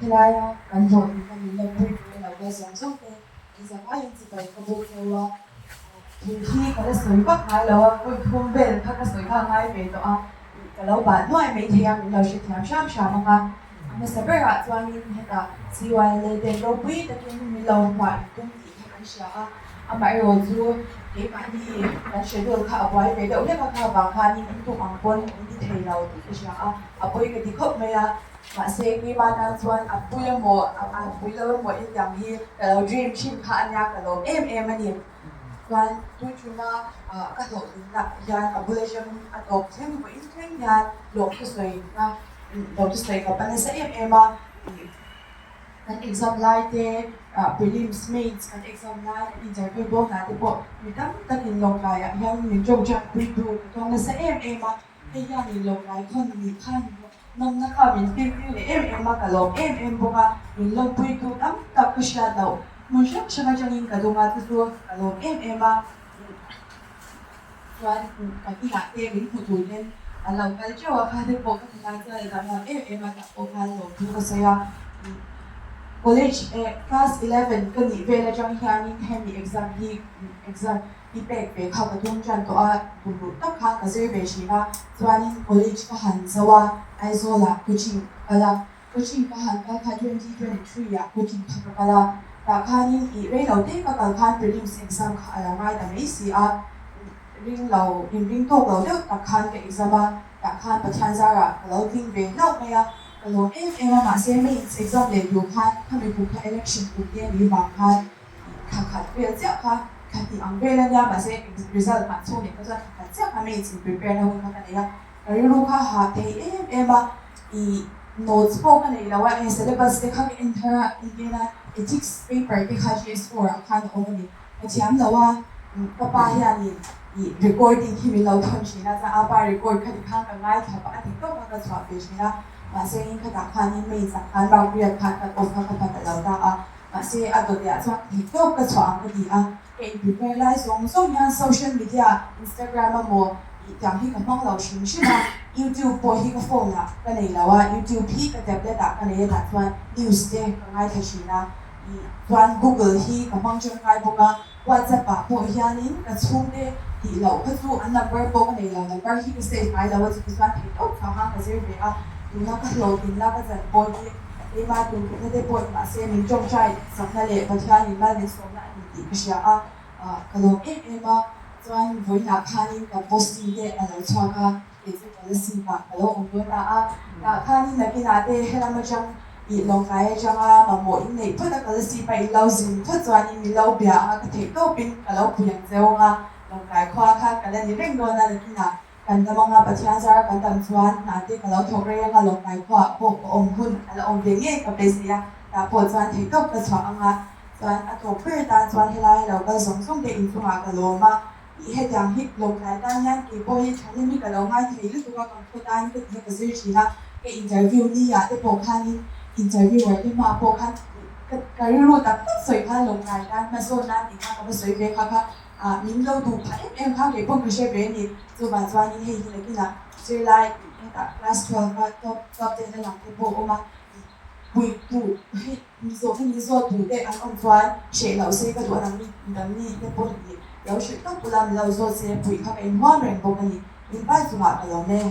Helaia kan hlawhtlinna min lawmpui tur a lo kal zawng zawng te in zavaiin chibai ka buk cheu a, thu hi ka la sawi vak ngai lo a, vawi thum vel kha ka sawi kha a ngai ve tawh a, ka lo bah nuai maithei a, min lo hrethiam hram hram ang a, a hmasa berah chuanin hetah CYLA te ropui takin min lo hmuah tum tih kha kan hria a, amaherawh chu keimahni kan schedule kha a buai ve deuh hlek a, kha vang khanin in tum ang pawn min ti thei lo tih ka hria a, a pawi ka ti khawp mai a. Mahse keimah tan chuan a pui emaw a pui lo emaw intiang hi ka lo dream thin kha a nia ka lawm em em a ni. Chuan tun thuma ka hlawhtlinna hian a bul atangin a tawp thleng vawiin thleng hian lawmthu sawina lawmthu sawi ka pa nasa em em a. Kan exam lai te prelims mains kan exam lai kan interview dawn ah te pawh mi tam takin lawngtlaiah hian min tawngtai pui tur ka tawng nasa em em a. Hei hian in lawngtlai khawn nih khan Nawmna kha min tirtir leh em em a, ka lawm em em bawk a, min lawmpuitu tam tak ka hriat loh hmun hrang hrang atangin ka dawng a, chu chu ka lawm em em a. Chuan kan inah te min hmu turin an lo kal teuh a, kha te pawh ka hmu lai chuan a danglam em em a, tah pawh khan lawmthu ka sawi a. College eh class 11 ka nih vel atang hianin hemi exam hi exam I pek ve kha ka tum tan tawh a, tum duh tak khan ka zir ve thin a, chuanin college ka han zo a, Aizawlah coaching ka kal a, coaching ka han kal kha 2023 ah coaching kha ka kal a, tah khanin ih rei lo te ka kal khan prelims exam kha a lo ngai ta mai si a, ring lo, inring tawk lo deuh tak khan ka exam a, tah khan Pathian zarah ka lo tling ve hlauh mai a, ka lawm em em a, mahse mains exam leh tur khan khami kum kha election kum te a nih vang khan Thla khat vel chiah kha thla hnih ang vel a nia, mahse result hmah chhung leh kha chuan thla khat chiah kha mains in prepare na hun kha ka nei a, ka rilru kha hah thei em em a, ih notes pawh ka nei lo a, eng syllabus te kha ka en thar a, engtin a ethics paper te kha GS4 ah khan a awm a ni, ka thiam lo a, ka pa hianin ih recording hi min lo thawn thin a, chuan apa record kha tikhan ka ngaithla pah a ti tawp a, ka chhuah ve thin a, mahse in khatah khanin mains ah khan mark riat khan cut off kha ka hman a lo ta a. Mahse, a dawteh ah chuan theih tawp ka chhuah ang ka ti a, ka in prepare lai zawng zawng hian social media, Instagram a maw tih tiang hi ka hmang lo hrim hrim a, YouTube pawh hi ka phone ah ka nei lo a, YouTube hi ka tablet ah ka nei a tah chuan news te ka ngaithla thin a, ih chuan Google hi ka hmang tangkai bawk a, WhatsApp ah pawh hianin ka chhungte tih loh kha chu an number pawh ka nei lo, number hi ka save ngai lo a, chutichuan theih tawp chhuah khan ka zir ve a, tuna ka hlawhtlinna ka chan pawh hi. Keimah tumruhna te pawh mahse min tawngtai sakna leh Pathianin mal min sawmna a ni tih ka hria a, ka lawm em em a. Chuan vawiinah khanin ka posting te a lo chhuak a, kei chu ka la sim a, ka lo awm dawn ta a. Tah khanin nakinah te helam atang ih lawngtlai atanga mamawh in neih phawt a ka la sim a, in lo zin phawt chuanin min lo bia ang a, ka theih tawpin ka lo pui ang cheu ang a, lawngtlai khua kha ka la ni reng dawn a nakinah. Kan dam anga Pathian zara kan dam chuan hna te ka lo thawk rei anga lawngtlai khuaah pawh ka awm hun a la awm ve ngei ka beisei a, tah pawh chuan theihtawp ka chhuah anga chuan a tawp ber tan chuan helai lo kal zawng zawng te inchungah ka lawm a, ih hetiang hi lawngtlai tan hian kei pawh hi thahnem hi ka lo ngai thei lutuk a, kan khaw tan ka tih ka zir thin a, ka interview ni ah te pawh khanin interviewer te hmaah pawh khan ka rilru tak tak sawi khan lawngtlai tan hmasawn nan tih kha ka va sawi ve kha kha. Ah min lo duh phah em em kha kei pawh ka hre ve a ni. Chuvang chuanin hei hi nakinah zirlai hetah class 12 a top top ten a lang te pawh a awm a, pui duh hei mi zawh hi mi zawt duh te an awm chuan hreh loh se ka duh a nang dang mi te pawh hi lo hrilh tawp ula min lo zawt se puih kha ka inhuam reng bawk a ni. Min pai chungah ka lawm e.